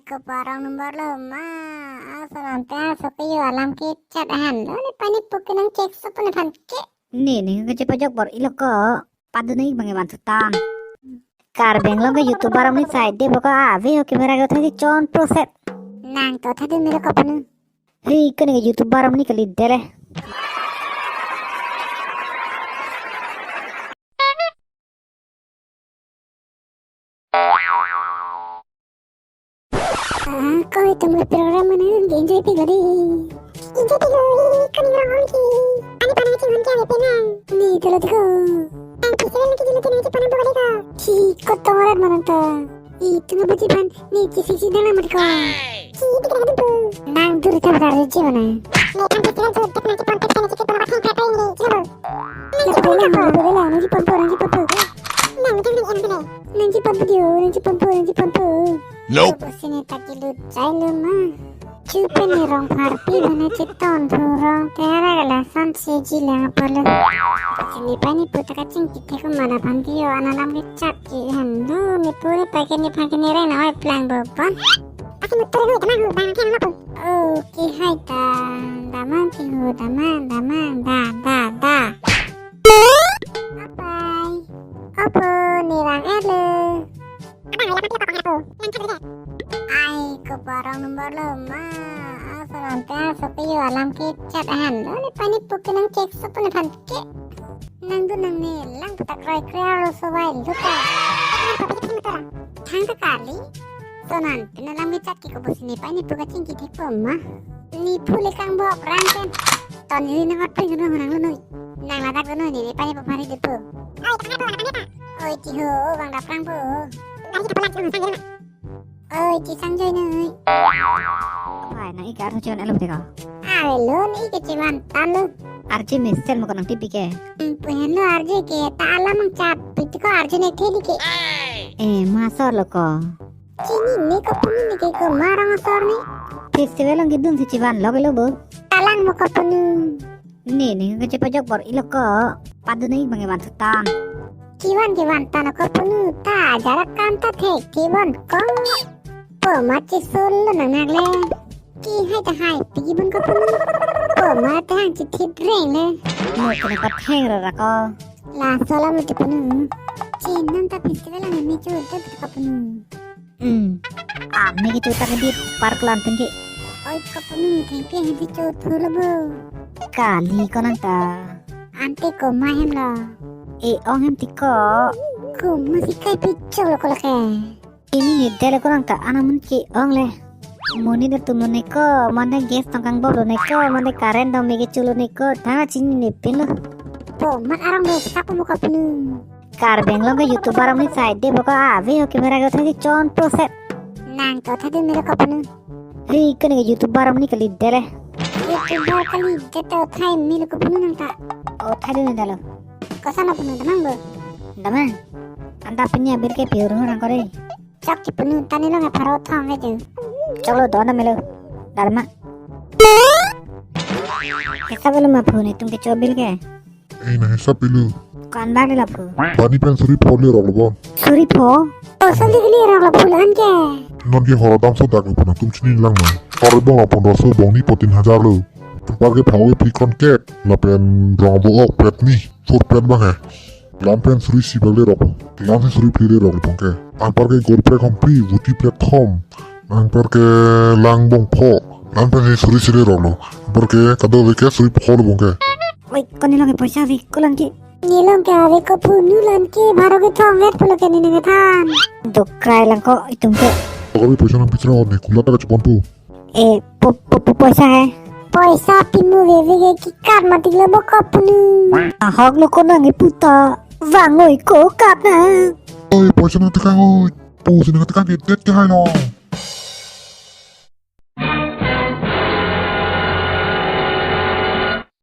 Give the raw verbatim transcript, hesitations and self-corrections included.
Koparong number lo ma, aso ante aso ke yo alam ke chat ahan lo, nepei nepo ke nang check sopo nephan ke. Ne, ne kachepajok bor-ilo ko, padun nang bang evan thutan. Karbi Anglong ke YouTuber amonit side de boko ave ho camera ke uthai di chon pro set. Nang to uthai di mira kopunu. Hei, kene ke YouTuber amonit kali dele. Ah, koi tum program mana enjoy pi gari. Enjoy pi gari, kami orang hong ki. Ani panai cing hon kya penang. Ni telo tiko. Ang pisilan lagi dulu kena cing panai buka deka. Ci kotoran mana ta. Itu nggak buci pan. Ni ci sisi dalam mereka. Ci itu kena dulu. Nang dulu kan harus ci mana. Ni kan pisilan tuh, tak nanti kontak kan ci kita pakai kata ini. Coba. Nang ci pon po, nang ci pon po, nang ci pon po. Nang ci pon po, nang ci pon po, nang ci pon po. Nope. Pusi ne ta kilut chai lo ma. Chupe ne rong pharpi mane chiton thu rong tera gala san seji lang apor lo. Pusi nepei nepo ta kachingki thek mana aphan ke yo ana alam ke chat ke han lo, nepo nepei ke nephan ke nereng na hoi plang bo pon. Asi mutur hu damang hu bang ke na pu. Oh, ke hai ta, damang ke hu, damang, damang, da, da, da. Apai. Opo, ne vang-et lo. Abang, la pati apa ko? Yang chat deh. Ai, koparong number lo ma, aso ante aso ke yo alam ke chat ahan lo, nepei nepo ke nang check sopo nephan ke. Nang dun nang ne lang putak roi kre alo so vai lo ta. Apa pati pati mutur. Thang ta kali. Sonan pina alam ke chat ke ko pusi nepei nepo kachingki thek po ma. Nephu le kang bok rang pen. Ton ri nang hot pring nang nang lo noi. Nang ladak lo noi ne nepei nepo phari depo. Oi, ta ha po, ta ha po. Oi, ci ho, bang dap rang po. Lagi ta pola ci nang sang jai ma. Oi, ci sang jai noi. Wai, nang ik arthu chevan alo teko. Ave lo, ne ik chevan tan lo. Arje mesel mo ko nang tipi ke. Hmm, pu henlo arje ke, ta alam ang chat, pu tiko arje ne theli ke. Eh, ma asor lo ko. Chinine kopunu ne ke, komarong asor ne. Festival ang kidun si chevan lo ke lo bo. Talang mo kopunu. Ne, ne kachepajok bor-ilo ko. Padun nang bang evan thutan. Chevan chevan tan kopunu ta, jarak kam ta thek chevan ko. Po ma chisol lo nang nang le. Ke hai ta hai, pigi bun kopunu. Po ma ta hang chithip reng le. Mo kena patheng rara ko. Laso alam lo kopunu. Chin nang ta festival ang me cho ta kopunu. Hmm. Ah, me ke cho ta ke di park lan pen ke. Oi, kopunu thengpi hedi cho thu lo bo. Kali ko nang ta. Ante komat hem lo. E-ong hem tiko. Komat si kai pi cho lo ko lake. Chinine dele ko nang ta, ana amun ke-ong le. Monit atum lo ne ko, mane gas tong kang bom lo ne ko, mane current dong me ke cho lo ne ko, ta chinine pin lo. Po mat arong do sap mo kopunu. Karbi Anglong ke YouTuber amonit side de boko ave ho camera ke uthai di chon pro set. Nang to uthai di mira kopunu. Hei, kene ke YouTuber amonit kali dele. YouTuber kali de ta uthai me lo kopunu nang ta. Uthai di ne dalo. Koson lo punu damang bo. Damang. Anta pini abil ke piur rang kore. Chok kipunu ta ne long pharo thong ke ju. Chok lo don melo. Darma. Hisap lo ma phu netum kecho abil ke. Eh, nang hisap pilu. Ko-an bak le la phu. Pani pen suri pho le rok lo bon. Suri pho? Oh, sali kali rok lo phu lan ke. Non ke hor damso dak lo phu nangtum chini lang ma. Hor bong lo pondro so bong ni po tin hajar lo. Anpar ke phang we phi kon kek. Lapen rong bo ok pet ni. Four pet bang he. Lam pen suri isi bak le rok. Lam pen suri phli le rok lo pon ke. Anpar ke gor prek hom phli, vuti prek thom. Anpar ke lang bong pho. Lam pen suri isi le rok lo. Anpar ke kado ve ke suri pho lo pon ke. Oi, ko ne long ke poisa ave ko lan ke. Ne long ke ave kopunu lan ke, bharo kethom vet pulo ke ne nang than. Dokrai lang ko itum ke. Agar poisa nang pichra ne kula ta kachepon pu. E, po, po, po, poisa hai. Poisa pimu veve ke kikat matik lo bo kopunu. Ahok lo ko nang iputa. Vang oi ko kap na. Oi, poisa nang tekang oi. Poisa nang tekang ke det ke hai lo.